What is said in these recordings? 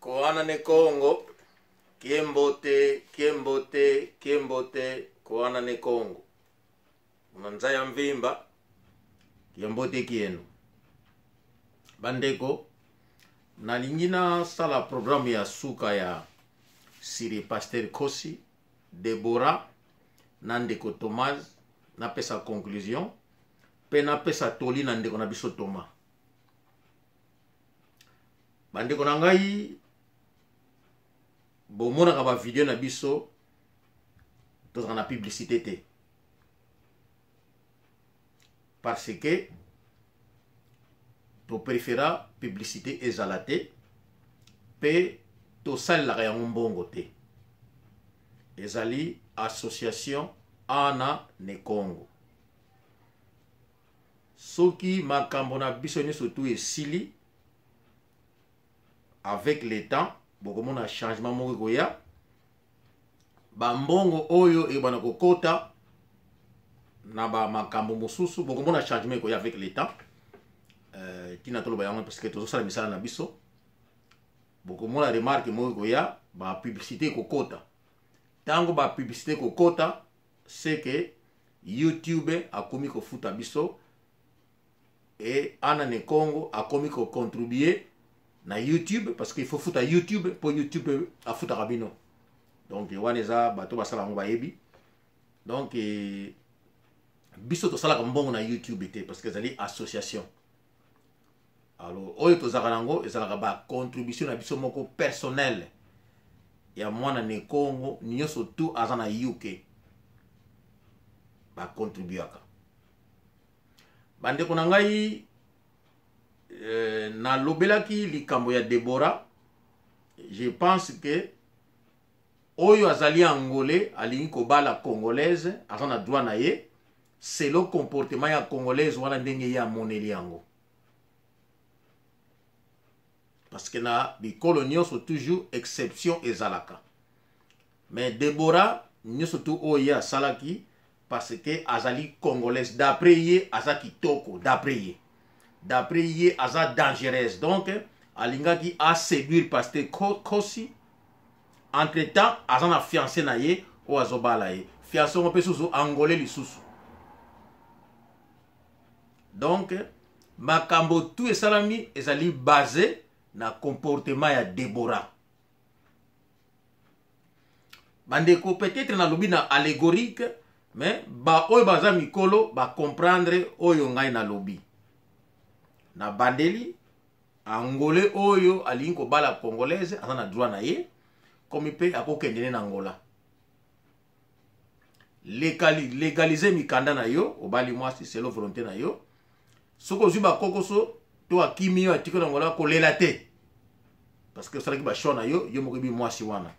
Koana ne Kongo, kiembote, kiembote, kiembote, koana ne Kongo. Na nzaya mvimba, kiembote kieno. Bandeko, nalingi nasala programme ya suka ya Siri Pasteur Kosi, Deborah na ndeko Thomas, napesa conclusion mpe napesa toli na ndeko na biso Thomas. Bandeko na ngai, bomonaka ba video na biso, tozalaka na publicité te parce que topréféra publicité ezala te mpe tosalelaka yango mbongo te. Ezali association Ana ne Congo. Soki makambo na biso nyonso tu esili, avec le temps bokomona changement moko ekoya. Bambongo oyo ebanda kokota na ba makambo mosusu, bokomona changement ekoya avec le temps. Tina toloba yango parce que tozosala misala na biso. Bokomona remarque moko ekoya, ba publicité ekokota. Tango ba publicité ekokota, c'est que YouTube akomi kofuta biso et Ana ne Congo akomi ko contribuer na YouTube parce qu'il faut futa YouTube po YouTube afutaka bino. Donc wana eza bato basala yango bayebi. Donc biso tosalaka mbongo na YouTube te parce que ezali association. Alors oyo tozalaka nango ezalaka ba contribution na biso moko personnelle ya mwana ne Congo nyonso tout aza na UK ba contribuaka. Bandeko na ngai, nalobelaki likambo ya Deborah. Je pense que oyo azali angolais alingi kobala congolaise aza na droit na ye selon comportement ya congolaise wana ndenge ye amoneli yango. Parce que na bikolo nyonso toujours exception ezalaka. Mais Deborah nyonso tu oyo ye asalaki parce que azali congolaise, d'après ye aza kitoko, d'après ye, d'après ye aza dangereuse. Donc alingaki a séduire pasteur Kosi. Entre temps aza na fiancé na ye oyo azobala ye, fiancé ngo mpe susu angolais lisusu. Donc makambo tout esalami ezali basé na comportement ya Deborah. Bandeko, peut-être nalobi na allégorique, mais ba oyo baza mikolo ba comprendre oyo ngai nalobi. Na bandeli angolais oyo alingi kobala congolaise aza na droit na ye, komi mpe akokende ne na Angola. Légaliser mikanda na yo, obali mwasi selon volonté na yo. Soki ozwi bakokoso to akimi yo atiki na Angola, kolela te parce que osalaki ba choix na yo, yo moko yebi mwasi wana.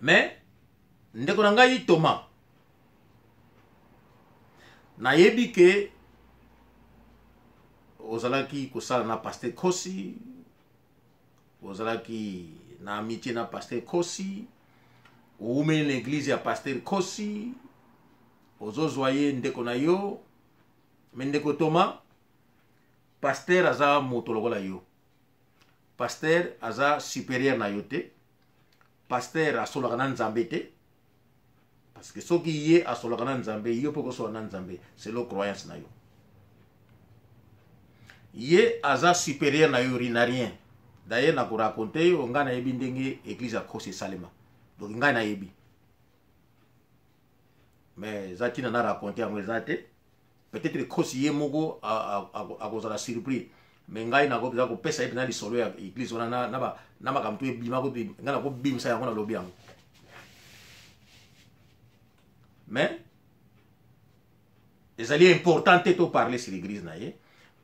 Mais ndeko na ngai Thomas, nayebi ke ozalaki kosala na pasteur Kosi, ozalaki na amitié na pasteur Kosi, oumeli na église ya pasteur Kosi, ozozwa ye ndeko na yo. Mais ndeko Thomas, pasteur aza moto lokola yo, pasteur aza supérieur na yo te, pasteur asolaka na Nzambe te, parce que soki ye asolaka na Nzambe, yo mpe okosola na Nzambe selon croyance na yo. Ye aza supérieur na yo na rien. D'ailleurs nakoraconte yo, ngai nayebi ndenge église ya Kosi esalema, donc ngai nayebi, mais eza ntina na raconte yango eza te. Peut-être Kosi ye moko akozala surpris, mais ngai nakoza kopesa ye mpenza lisolo ya église wana na makambo to ebima, ngai nakobimisa yango, nalobi yango. Mais ezali important te to parler sur l'église na ye.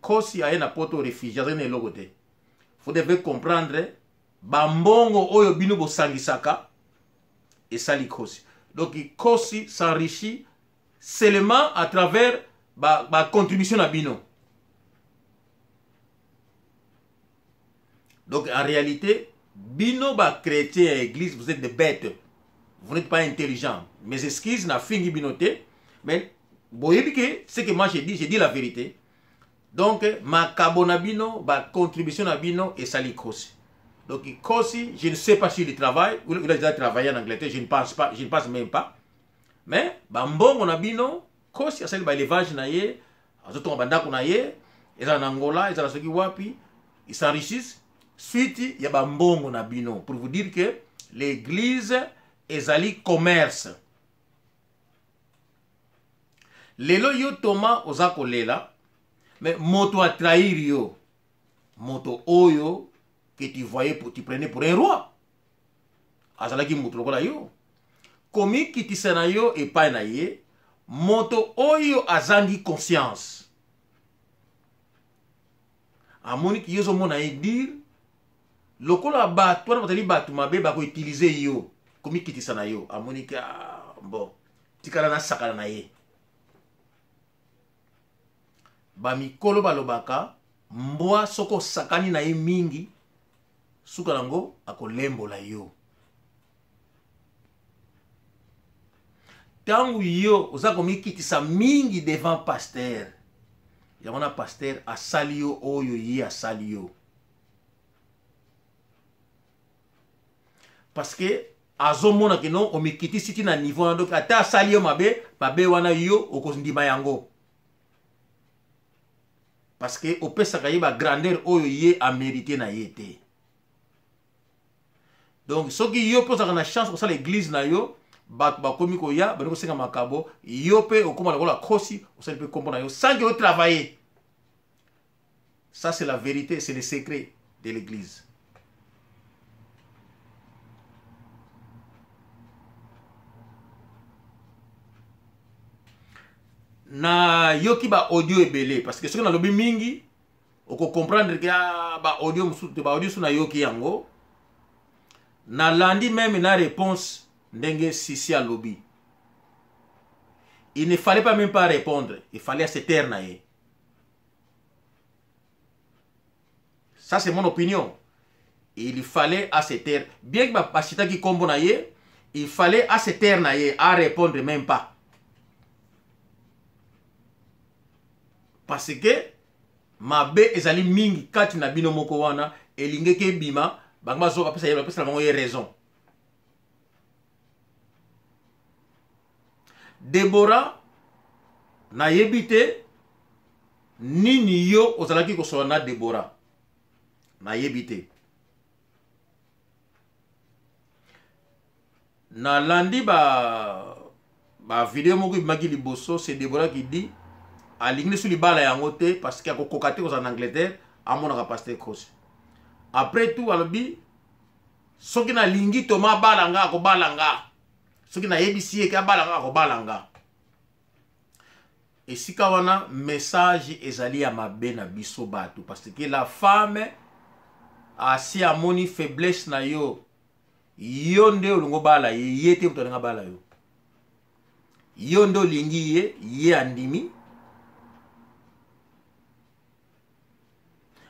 Kosi aye na poto réfugié, azali na eloko te. Faut devez comprendre bambongo oyo bino bosangisaka esali Kosi. Donc Kosi s'enrichit seulement à travers ba contribution na bino. Donc en réalité bino ba chrétien ya église, vous êtes des bêtes, vous n'êtes pas intelligents. Mes excuses na fingi bino te, mais boyebi ke ce que moi j'ai dit, j'ai dit la vérité. Donc makabo na bino, ba contribution na bino esali Kosi. Donc Kosi, je ne sais pas s'il travaille ou il a déjà travaillé en Angleterre, je ne pense pas, je ne pense même pas. Mais bambongo na bino, Kosi asali ba élevage na ye, azotonga bandako na ye, eza na Angola, eza na soki wapi, ils s'enrichissent suite ya bambongo na bino, pour vous dire que l'église ezali commerce. Lelo yo Thomas oza kolela, mais moto a trahir yo, moto oyo que tu voyais pour, tu prenais pour un roi, azalaki moto lokola yo, komikitisa na yo epai na ye, moto oyo azangi conscience, amoni ki yo ozomona ye dire lokola bato wana bazali bato mabe, bakoutilize yo, komikitisa na yo, amoni ki ah, bon, tikala nasakana na ye. Bamikolo balobaka mbwa soki osakani na ye mingi, suka nango akolembola yo. Ntango yo oza komikitisa mingi devant pasteur, yango na pasteur asali yo oyo ye asali yo, parce que azomona ke non, omikitisi ti na niveau wana, donc ata asali yo mabe, mabe wana yo okondima yango, parce que opesaka ye bagrandeur oyo ye amérite na ye te. Donc soki yo mpe ozalaka na chance kosala église na yo, bato bakomi koya, bandi kosenga makabo, yo mpe okóma lokola Kosi, osali mpe nkombo na yo sans que otravailler. Ça, c'est la vérité, c'est le secret de l'église. Nayoki ba audio ebele, parce que soki nalobi mingi, okocomprendre ke ah, ba audio mosusu te, ba audio mosusu nayoki yango, nalandi meme na réponse ndenge Sisi alobi. Il ne fallait pas même pas répondre, il fallait se taire na ye. Ça, c'est mon opinion. Il fallait à se taire, bien que bacitaki kombo na ye, il fallait à se taire na ye, à répondre même pas, parce que mabe ezali mingi kati na bino moko wana, elingeki ebima, bango bazo bapesa ye, bapesa na bango ye raison. Debora, nayebi te nini yo ozalaki kosola na Debora, nayebi te. Nalandi ba video moko ebimaki liboso, c'est Debora qui dit alingi lisu libala yango te, parce que akokoka te kozala na Angleterre, amonaka pasteur Kosi. Après tout, alobi soki nalingi Toma abala nga, akobala nga, soki nayebisi ye ke abala nga, akobala nga. Esika wana message ezali ya mabe na biso bato, parce que la femme asi amoni faiblesse na yo. Yo nde olingi obala ye, ye te moto alingi abala yo. Yo nde olingi ye, ye andimi.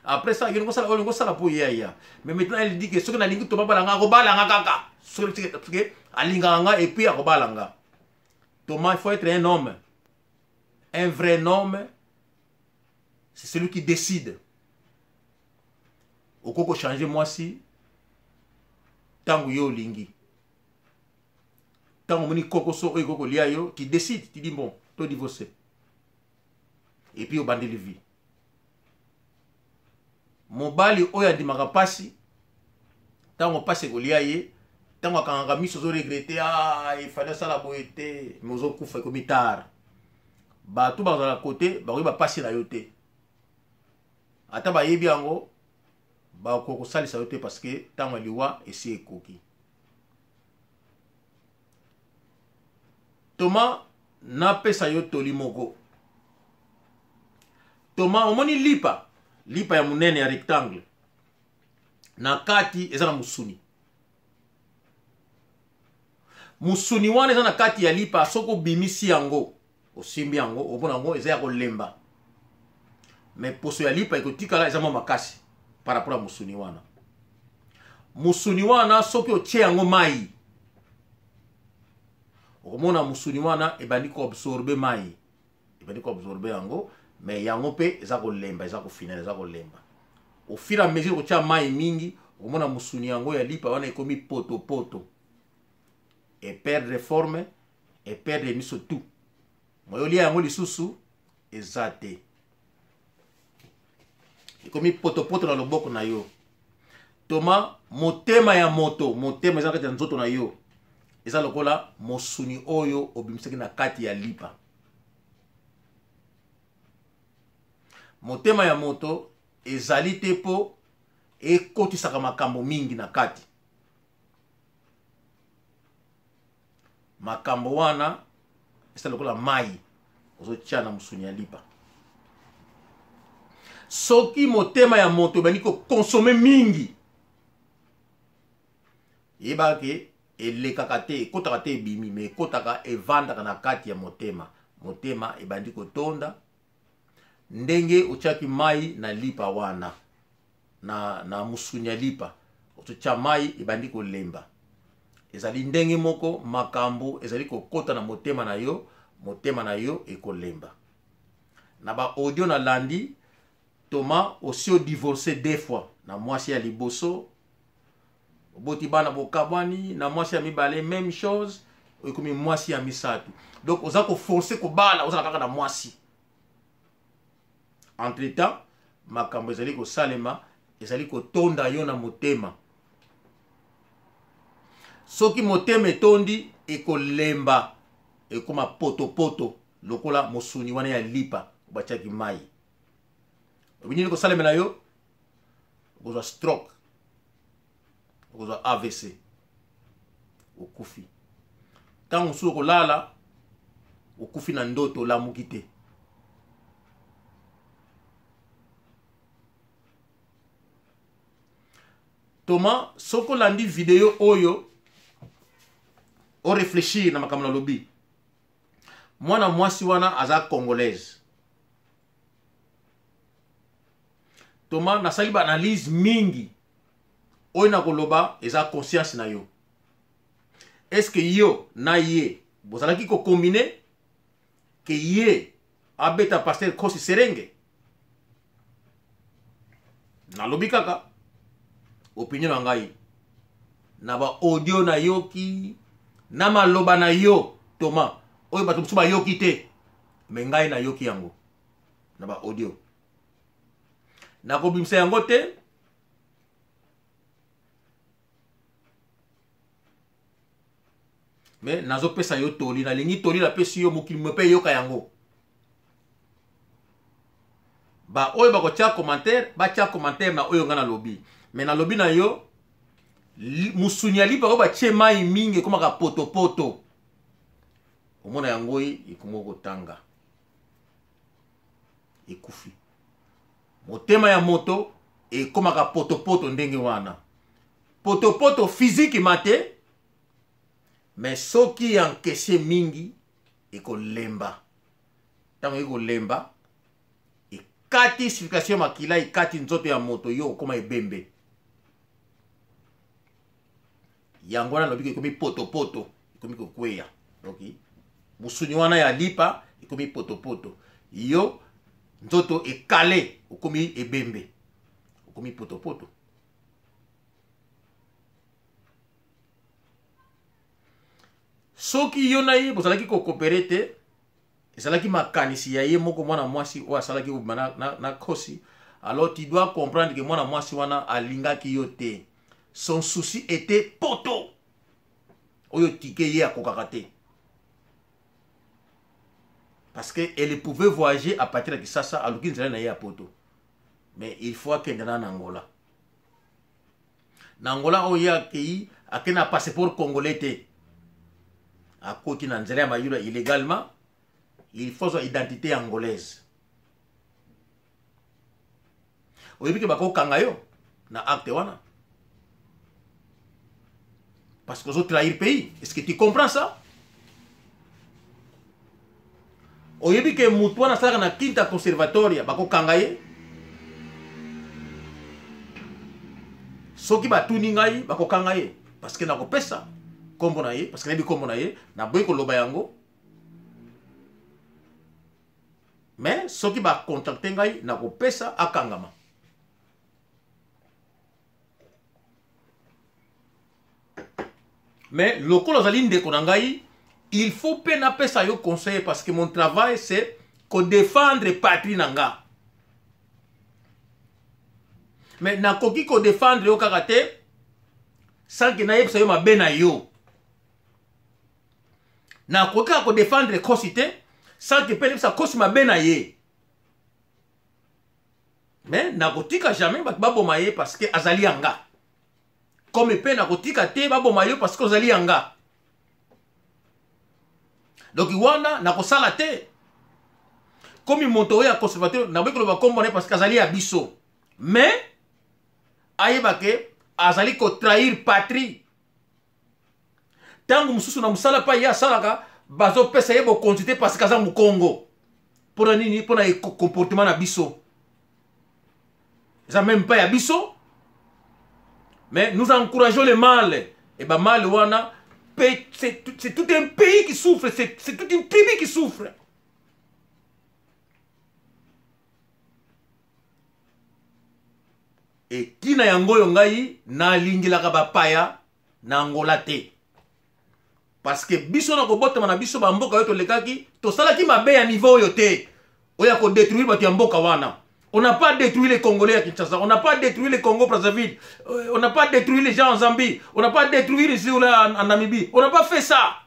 Après ça, yo olingi olingi osala mpo ye aya. Mais maintenant elle dit que soki nalingi Toma abala nga, akobala nga kaka, soki alingaka nga, et puis akobala nga. Thomas, il faut être un homme. Un vrai homme, c'est celui qui décide. Okoki kochange mwasi ntango yo olingi, ntango omoni kokoso oyo ekoki kolia yo, tu décide, tu dis bon, to divorce, et puis obandeli vie. Mobali oyo andimaka mpasi, ntango mpasi ekolia ye, ntango akangaka miso, ozoregrete, ah, efali asala boye te, me ozokufa, ekomi tard. Bato bazala kote bakoyeba mpasi na yo te, ata bayebi yango, bakoki kosalisa yo te, parce que ntango ya liwa esi ekoki. Toma, napesa yo toli moko. Toma, omoni lipa, lipa ya monene ya rectangle, na kati eza na mosuni. Mosuni wana eza na kati ya lipa, soki obimisi yango, osimbi yango, omona yango eza ya kolemba, mais poso ya lipa ekotikala eza mwa makasi par rapport ya mosuni wana. Mosuni wana, soki otie yango mai, okomona mosuni wana ebandi koabsorbe mai, ebandi koabsorbe yango, mais yango mpe eza kolemba, eza kofinana, eza kolemba. Au fur et à mesure kotia mai mingi, Omona mosuni yango ya lipa wana ekomi potopoto, eperdre forme, eperdre miso tout. Moyo olia yango lisusu eza te, ekomi potopoto na loboko na yo. Toma, motema ya moto, motema eza na kati ya nzoto na yo, eza lokola mosuni oyo obimisaki na kati ya lipa. Motema ya moto ezali te mpo ekotisaka makambo mingi na kati. Makambo wana eza lokola mai ozotia na mosuni ya lipa. Soki motema ya moto ebandi kokonsome mingi, yebaka ke elekaka te, ekotaka te, ebimi me ekotaka, evandaka na kati ya motema. Motema ebandi kotonda ndenge otiaki mai na lipa wana, na mosuni ya lipa ototia mai, ebandi kolemba. Ezali ndenge moko makambo ezali kokota na motema na yo, motema na yo ekolemba. Na ba audio nalandi, Thomas osi odivorce 2 fois na mwasi ya liboso, oboti bana bokabwani, na mwasi ya mibale même chose, ekomi mwasi ya misato. Donc oza koforce kobala, ozala kaka na mwasi. Entre temps makambo ezali kosalema, ezali kotonda yo na motema. Soki motema etondi, ekolemba, ekoma potopoto lokola mosuni wana ya lipa batiaki mai. Oyebi nini kosalemela yo? Okozwa stroke, okozwa AVC, okufi. Ntango mosusu okolala, okufi na ndoto, olamuki te. Thomas, soki olandi video oyo, oreflechir na makambo nalobi. Mwana mwasi wana aza congolaise. Thomas, nasali ba analyse mingi oyo nakoloba eza conscience na yo. Est-ce que yo na ye bozalaki kokombine ke ye abeta pasteur Kosi Serenge? Nalobi kaka opinion na ngai na ba audio nayoki, na maloba na yo Thomas, oyo bato mosusu bayoki te, me ngai nayoki yango na ba audio. Nakobimisa yango te. Me nazopesa yo toli, nalingi toli napesi yo, mokili mpe eyoka yango. Ba oyo bakotia commentaire, batia commentaire na oyo ngai nalobi. Me nalobi na yo, mosuni ya lipa oyo batie mai mingi ekomaka potopoto. Omona yango ekomi kotanga, ekufi. Motema ya moto ekomaka potopoto ndenge wana, potopoto physiquement te, mais soki encaissé mingi ekolemba. Ntango ekolemba, ekati circulation ya makila, ekati nzoto ya moto, yo okoma ebembe. Yango wana nalobi ekomi potopoto, ekomi kokweya. Donc mosuni wana ya lipa ekomi potopoto, yo nzoto ekale, okomi ebembe, okomi potopoto. Soki yo na ye bozalaki kokopere te, ezalaki makanisi ya ye moko mwana mwasi oyo asalaki kobima na Kosi, alors tu dois comprendre que mwana mwasi wana alingaki yo te. Son souci était poto oyo tike ye akokaka te, parce que elle pouvait voyager à partir ya Kisasa, aluki nzela na ye ya poto, mais il faut akende na Angola. Na Angola oyo ye akei, akei na passeport congolais te, akoti na nzela ya mayula illégalement. Il faut azwa identité angolaise. Oyebi ke bakokanga yo na acte wana parce que ozo trahir pays. Est-ce que tu comprends ça? Oyebi ke mutu wana asalaka na Quinta Conservatoria, bakokanga ye. Soki batuni ngai, bakokanga ye parce que nakopesa kombo na ye, parce que nayebi kombo na ye, naboyi koloba yango. Mais soki bacontacte ngai, nakopesa, akangama. Mais lokola ozali ndeko na ngai, il faut mpe napesa yo conseil, parce que mon travail, c'est kodéfendre patrie na nga. Mais nakoki kodéfendre yo kaka te sans que nayebisa yo mabe na yo. Nakoki kaka kodéfendre Kosi te sans que mpe nayebisa Kosi mabe na ye. Mais nakotika jamais bato baboma ye parce que azali ya nga, comme mpe nakotika te baboma yo parce que ozali ya nga. Donc wana nakosala te. Komi moto oyo ya conservateur, naboyi koloba kombo na ye parce que azali ya biso, mais ayeba ke azali kotrahir patrie. Ntango mosusu na mosala mpe ye asalaka, bazopesa ye bokonzi te parce que aza mokongo. Mpona nini? Mpona comportement na biso eza même pas ya biso, mais nous encourageons le mal. Et bamal wana, c'est tout un pays qui souffre, c'est toute une tribu qui souffre. E ntina yango oyo ngai nalingelaka bapaya na Angola te, parce que biso na kobotama na biso, bamboka oyo tolekaki, tosalaki mabe ya niveau oyo te, oyo ya kodétruire bato ya mboka wana. On n'a pas détruit les Congolais à Kinshasa, on n'a pas détruit les Congo Brazzaville, on n'a pas détruit les gens en Zambie, on n'a pas détruit les gens en Namibie. On n'a pas fait ça.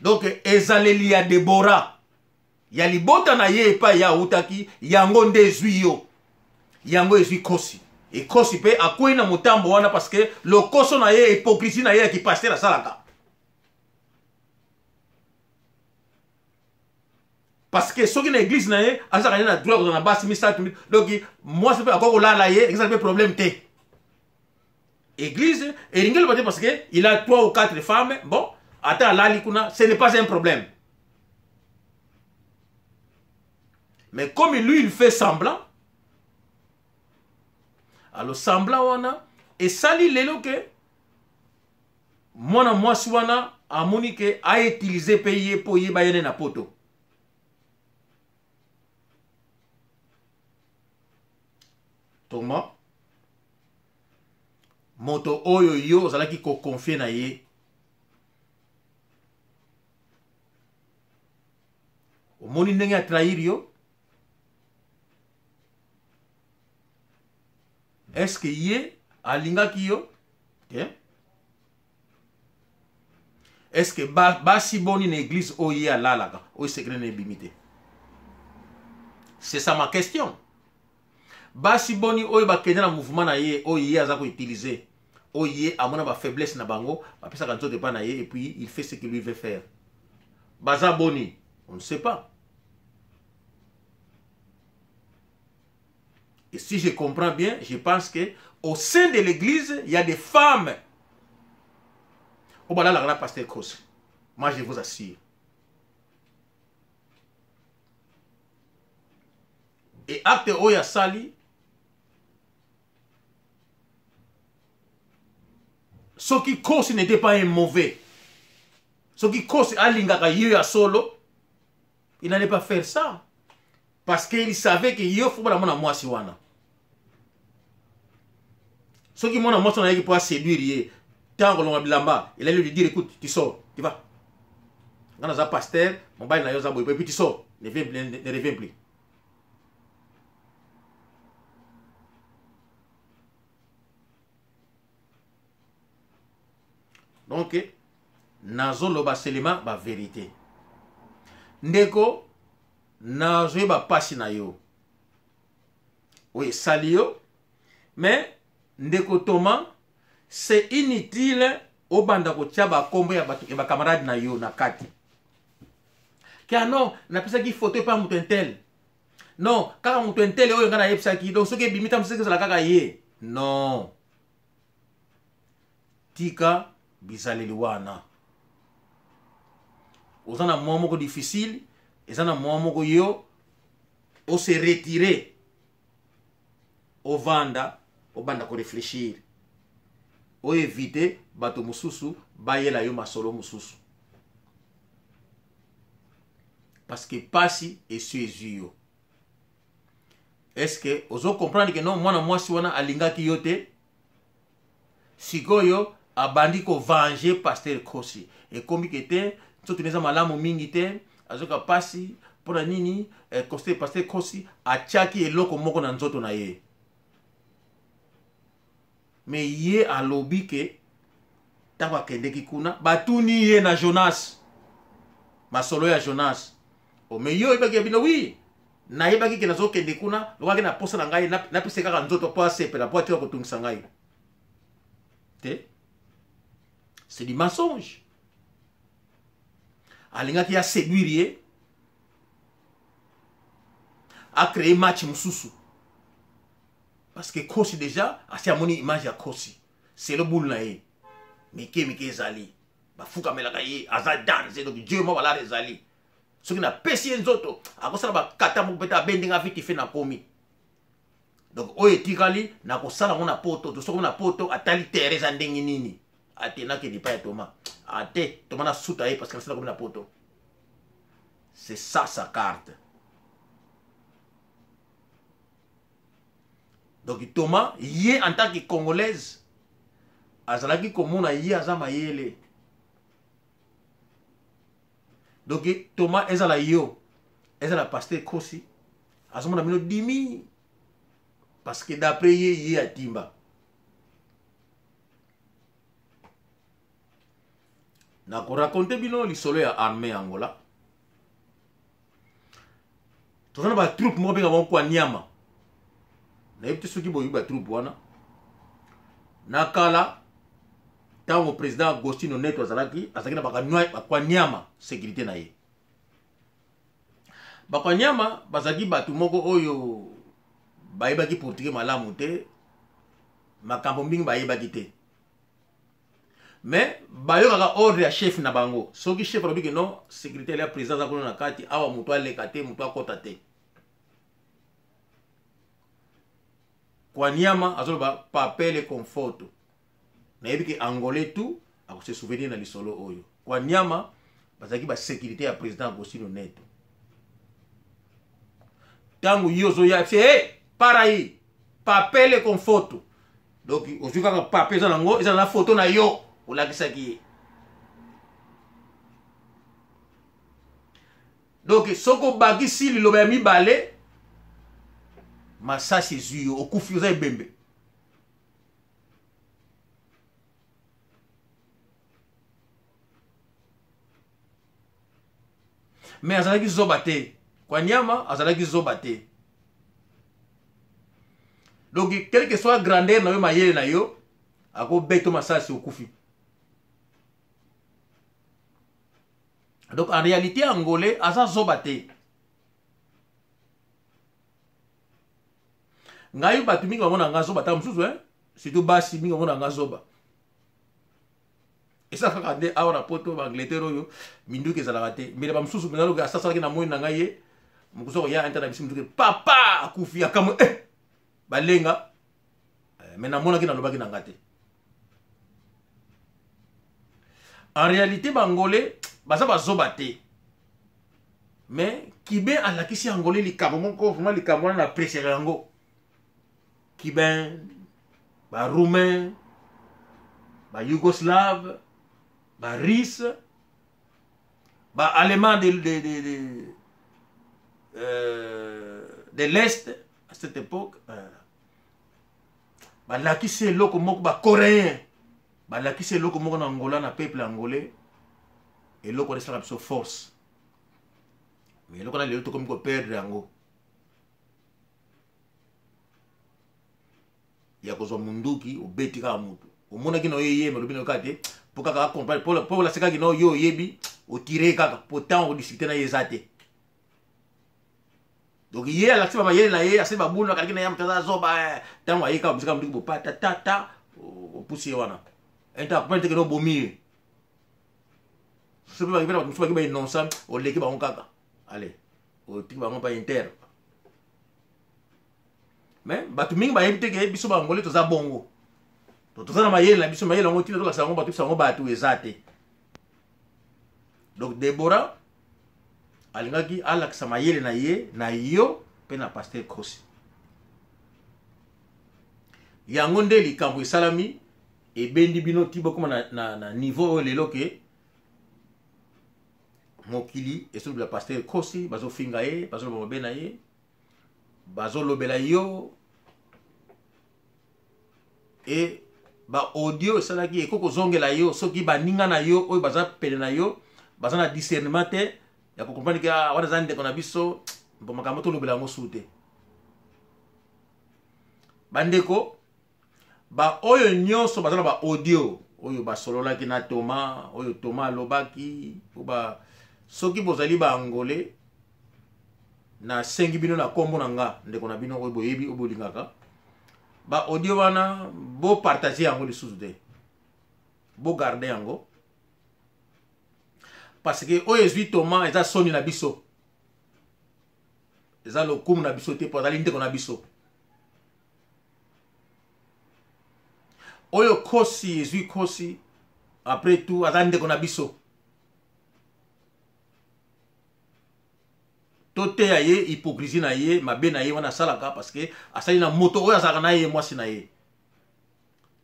Donc ezaleli ya Debora ya libota na ye epai ye awutaki, yango nde ezwi yo, yango ezwi Kosi. Ekosi mpe akwei na motambo wana parce que lokoso na ye, hypocrisie na ye ya kipasteur asalaka. Parce que soki na église na ye, azalaka ye na droit kozala na basi misato. Donc mwasi mpe akoki kolala ye, ezala mpe problème te. Église elingi eloba te parce que il a trois ou quatre femmes. Bon, ata alali kuna, ce n'est pas un problème. Mais comme lui, il fait semblant, alors semblant wana esali lelo ke mwana mwasi wana amoni ke autiliser mpe ye mpo ye bayene na poto. Toma, moto oyo yo ozalaki koconfier na ye, omoni ndenge atrahir yo. Est-ce que ye alingaki yo te? Est-ce que basi boni na église oyo ye alalaka, oyo secret na ebimi te? C'est ça ma question. Basi boni oyo bakende na mouvement na ye, oyo ye aza koutiliser, oyo ye amona bafaiblesse na bango, bapesaka nzoto epai na ye et puis il fait ce qu'il lui veut faire? Baza boni? On ne sait pas. Et si je comprends bien, je pense que au sein de l'église, il y a des femmes. Au bas là, pasteur Cross. Moi, je vous assure. Et acte oyo asali, soki Kosi n'était pas un mauvais, soki Kosi alingaka ye ya solo, il n'allait pas faire ça, parce qu'il savait que yo faut mwana mwasi wana. Soki mwana mwasi wana ayaki mpo aséduire ye, ntango kolonga bilamba, il allait lui dire: "Écoute, tu sors, tu vas, nga naza pasteur, mobali na yo aza boye, et puis tu sors, ne reviens plus." Donc nazoloba seulement bavérité. Ndeko, nazoyeba mpasi na yo oyo esali yo. Mais ndeko Thomas, c'est inutile obanda kotia bakombo ya bato ya bacamarade na yo na kati ke non, napesaki photo epa moto un tel, non, kaka moto un tel oyo ngai nayebisaki. Donc soki ebimi, ta mosusu ezala kaka ye. Non, tika bizaleli wana. Oza na mwa moko difficile, eza na mwa moko yo ose retirer, ovanda, obanda koréfléchir, oéviter bato mosusu bayela yo masolo mosusu, parce que pasi esi ezwi yo. Est-ce que ozo comprendre que non, mwana mwasi wana alingaki yo te? Sikoyo abandi ko venger pasteur Kosi. Ekomi ke te nzoto eza malamu mingi te, azoka pasi mpona nini? Pasteur Kosi atiaki eloko moko na nzoto na ye. Mais ye alobi ke ntango akendeki kuna batuni ye na Jonas, masolo ya Jonas. O, mais yo oyebaki ya bino? Oui, nayebaki ke nazokende kuna lokolaki na posa na ngai napesa kaka nzoto mpo asepela, mpo atika kotungisa ngai te. C'est du mensonge. Alingaki aséduire ye, acréer match mosusu, parce que Kosi déjà asi amoni image ya Kosi selo bulu na ye mike mike ezali, bafukamelaka ye, aza danse. Donc Dieu mwa balare ezali, soki napesi ye nzoto akosala bakata moko pete, abendi nga vite fait, nakomi. Donc oyo etikali nakosala yango na poto. To soki na poto atali terre eza ndenge nini, ate nakende epai ya Toma, ate Toma nasuta ye, parce que nasala komi na poto. C'est ça sa carte. Donc Thomas, ye en tant que Congolaise, azalaki komona ye aza mayele. Donc Thomas, ezala yo, ezala pasteur Kosi, azomona bino dimi, parce que d'après ye, ye atimba. Nakoraconter bino lisolo ya armée ya Angola. Toza na batroupe moko benga bango kwa niama. Nayebi te soki boyebi batroupe wana. Na kala, ntango président Agostino Neto azalaki na bakwaniama sécurité na ye. Bakwaniama bazalaki bato moko oyo bayebaki portugais malamu te, makambo mingi bayebaki te, mais bayokaka ordre ya chef na bango. Soki chef alobi ke non, sécurité ya président aza kuna na kati awa, moto aleka te, moto akɔta te, kwaniama azoloba papele conforto. Nayebi ke Angolais tout akose souvenir na lisolo oyo. Kwaniama bazalaki basécurité ya président Agostino Neto. Ntango ye ozoya se, hey, parai papele conforto, donc ozwi kaka pape eza nango, eza na foto na yo, olakisaki ye. Donc soki obakisi liloba ya mibale, masasi ezwi yo, okufi, oza ebembe. Mais azalaki zoba te, kwanyama azalaki zoba te. Donc quel que soit grandeur na yo, mayele na yo, akobeta masasi, okufi. Donc en réalité Angolais aza zoba te. Ngai bato mingi bamona nga zoba, ta mosusu, hein? Surtout basi mingi bamona nga zoba. Eza kaka nde awa na poto, baAngleterre oyo minduki ezalaka te. Mbele bamosusu mpenza loki asasalaki na moi na ngai ye mokoso koya inter na biso, minduki papa akufi, akamwe, eh! Balenga eh, mais namonaki, nalobaki na nga te. En réalité Bangolais baza bazoba te, mais Cubain alakisi Angolais likambo moko vraiment, likambo wana na appréciaka yango. Cubain, Baroumain, Bayougoslave, Barusse, Baallemand de l'Est à cette époque, balakisi eloko moko. Bacoréen balakisi eloko moko na Angola, na peuple angolais. Eloko wana esalaka biso force, mais eloko wana lelo tokomi koperdre yango, ya kozwa munduki obeti kaka mutu omonaki na yo ye, olobi na yo kaka te mpo kaka acomprendre, mpo olasekaki na yo, oyebi otire kaka po ntango kodiscuter na ye eza te. Donc ye alakisi bamayele na ye, asali babulu, akalaki na ye moto aza zoba. Ntango aye kaka bisika munduki bopata tata, opusi ye wana, enta akomprendre te kende obomi ye. Soki bato mosusu baki bainnocent, oleki bango kaka, ale otiki bango pa inter. Mais bato mingi bayebi te ke biso Bangolais toza bongo, toza na mayele na biso. Mayele yango ntina tolakisa yango bato, biso yango bato eza te. Donc Debora alingaki alakisa mayele na ye na yo mpe na pasteur Kosi. Yango nde likambo esalami ebendi bino ti bokoma na, na, na niveau oyo lelo ke mokili esolobela pasteur Kosi, bazofinga ye, bazoloba mabe na ye, bazolobela yo e ba audio esalaki ekoki kozongela yo soki baninga na yo oyo baza pene na yo baza na discernement te ya kokomprendre ke ah, wana eza ndeko na biso mpo makambo tolobela yango su te. Bandeko baoyo nyonso baza na ba audio oyo basololaki na Thomas, oyo Thomas alobaki po ba, soki bozali ba Angolais, nasengi bino na kombo na nga ndeko na bino oyo boyebi oyo bolingaka, ba audio wana bopartage yango lisusu te, bogarde yango parce que oyo ezwi Thomas eza soni na biso, eza lokumu na biso te, po azali ndeko na biso. Oyo Kosi ezwi Kosi, après tout aza ndeko na biso, toteya ye hypocrisie na ye, mabe na ye wana asalaka, parce que asali na moto oyo azalaka na ye mwasi na ye,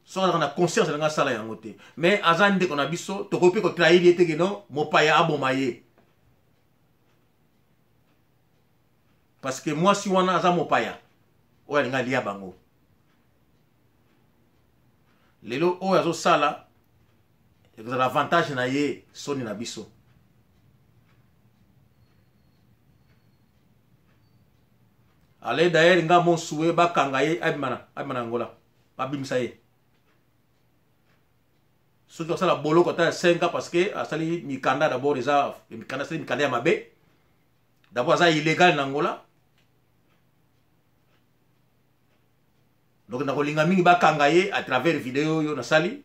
soki azalaka na conscience ndenge asala yango te. Mais aza ndeko na biso, tokoki mpe kotrahir ye te keno mopaya aboma ye, parce que mwasi wana aza mopaya oyo alingi alia bango. Lelo oyo azosala ekozala avantage na ye, soni na biso. Ale d'ailleurs nga monsue bakanga ye, abima na Angola, babimisa ye soki asala boloko ata ya 5 ans, parce que asali mikanda d'abord, eza mikanda, asali mikanda ya mabe d'abord, aza illégal na Angola. Donc nakolinga mingi bakanga ye à travers video oyo nasali.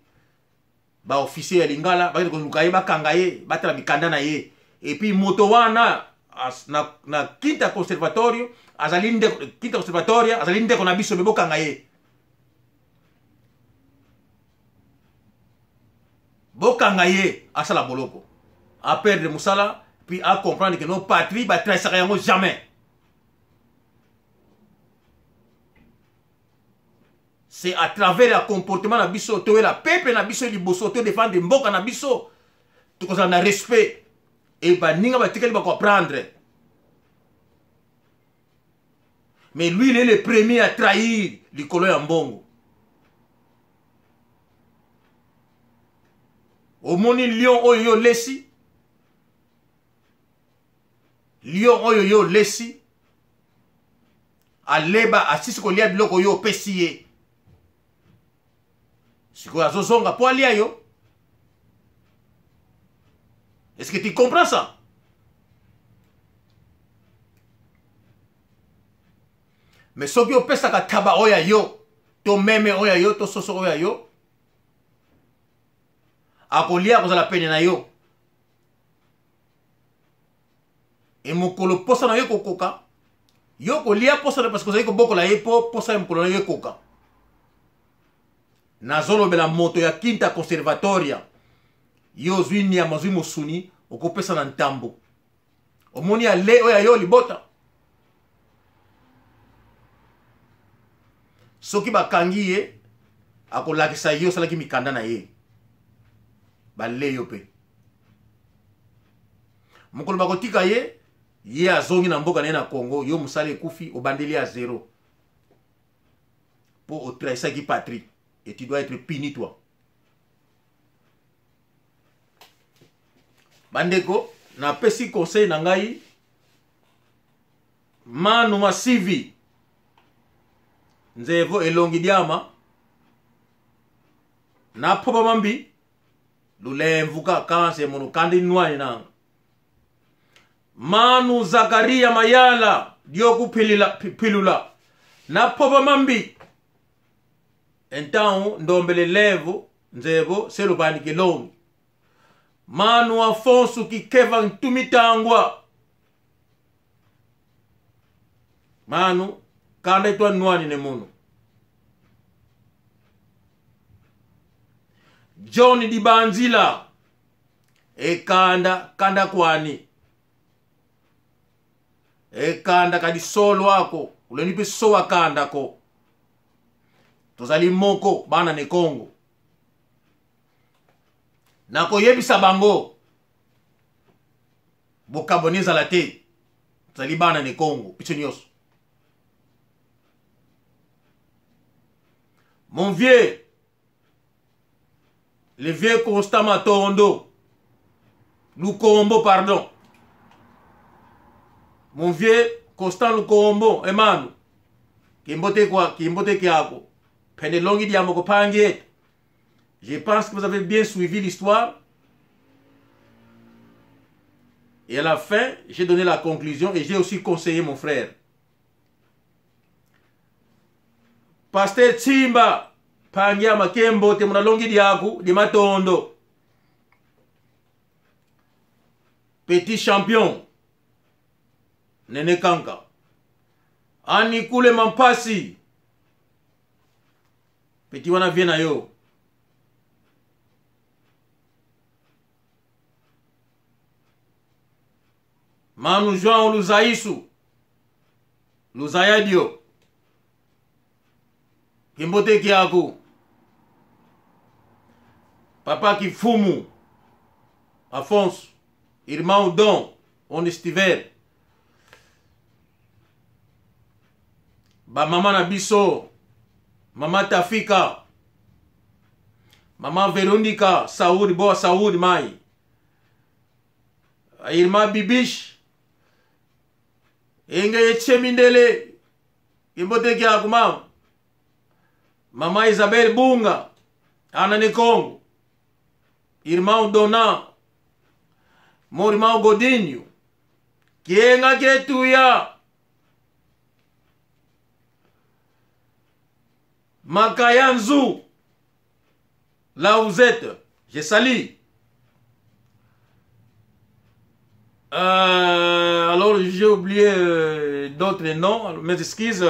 Baofficier ya Lingala bakende koluka ye, bakanga ye, batala mikanda na ye. Et puis moto wana na, na Quinta Conservatorio azali ndeko, Quinta Conservatoria azali ndeko na biso, me bokanga ye, bokanga ye, asala boloko, aperdre mosala, puis acomprendre que nos patrie batrahisaka yango jamais. C'est à travers ya comportement na biso, toyela peuple na biso liboso, todefendre mboka na biso, tokozala na respect e baninga batikali bakoapprendre. Mais lui, il est le premier à trahir likolo ya mbongo. Omoni lion oyo yo lesi, lion oyo yo lesi aleba asisi kolia biloko oyo opesi ye, sikoyo azozonga mpo alia yo. Est-ce que tu comprends ça? Mais soki opesaka taba oyo ya yo, to meme oyo ya yo, to soso oyo ya yo, akolia, akozala pene na yo. E mokolo posa na yo ekokoka, yo kolia posa na, parce que ozali kobokola ye mpo posa ya mokolo na yo ekoka. Nazolobela moto ya Quinta Conservatoria. Yo ozwi nyama, ozwi mosuni, okopesa na ntambo, omoni ale oyo ya yo libota. Soki bakangi ye, akolakisa yo osalaki mikanda na ye, bale yo mpe. Mokolo bakotika ye, ye azongi na mboka na ye na Congo, yo mosala ekufi, obandeli ya zero mpo otrahisaki patrie, et tu dois être puni, toi. Bandeko, napesi conseil na ngai manu masivi nzevo elongi diama naphoba mambi lulemvuka kanse munu kandi nwani nanga manu Zakaria Mayala diokuphilula naphoba mambi entangu ndombele levu nzevo selubani kelongi manu Afonso kikeva ntumitangwa manu kanda itwa nwani ne munu John Dibanzila ekanda kanda kwani ekanda kadi solo ako uleni mpe sowa kanda ko. Tozali moko bana ne Congo. Nakoyebisa bango bokaboni ezala te. Tozali bana ne Congo biso nyonso. Mon vieux, le vieux Constant Matondo, Lukombo, pardon. Mon vieux Constant Lukombo, Emanu, Kimbote kwa, Kimbote kiako, Penelongi diamoko pangie. Je pense que vous avez bien suivi l'histoire. Et à la fin, j'ai donné la conclusion et j'ai aussi conseillé mon frère. Pasteur Tsimba, Pangia Makembo, te munalongi diaku, di matondo. Petit champion, Nene Kanka. Anikule Mampasi. Petit wana vie na yo. Manu João Luzaisu. Luzayadio. Kimbote Kiaku. Papa Kifumu. Afonso. Irmão Dom. Onde estiver. Ba mama na biso. Mama Tafika. Mama Veronica. Saúde, boa saúde, mãe. Irmã Bibish. Enge Yechemindele. Kimbote Kiaku, mama. Mama Isabel Bunga. Ana Nikongo. Irmão Dona. Mon irmão Godinho. Kienga Ketuya. Makayanzu. Là où vous êtes, je salue. Alors j'ai oublié d'autres noms, mes excuses.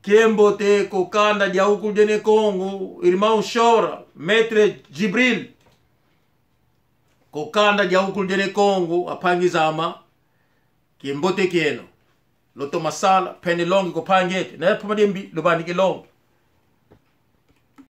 Kiembote, Kokanda, Diaoukou, Dene Congo, Irmão Chora, Maître Djibril. Kokanda, Diaoukou, Dene Congo, Apangizama, Kiembote Kieno. Loto Masala, Penelong, Kopangete, Na Pomadimbi, Lubani Long.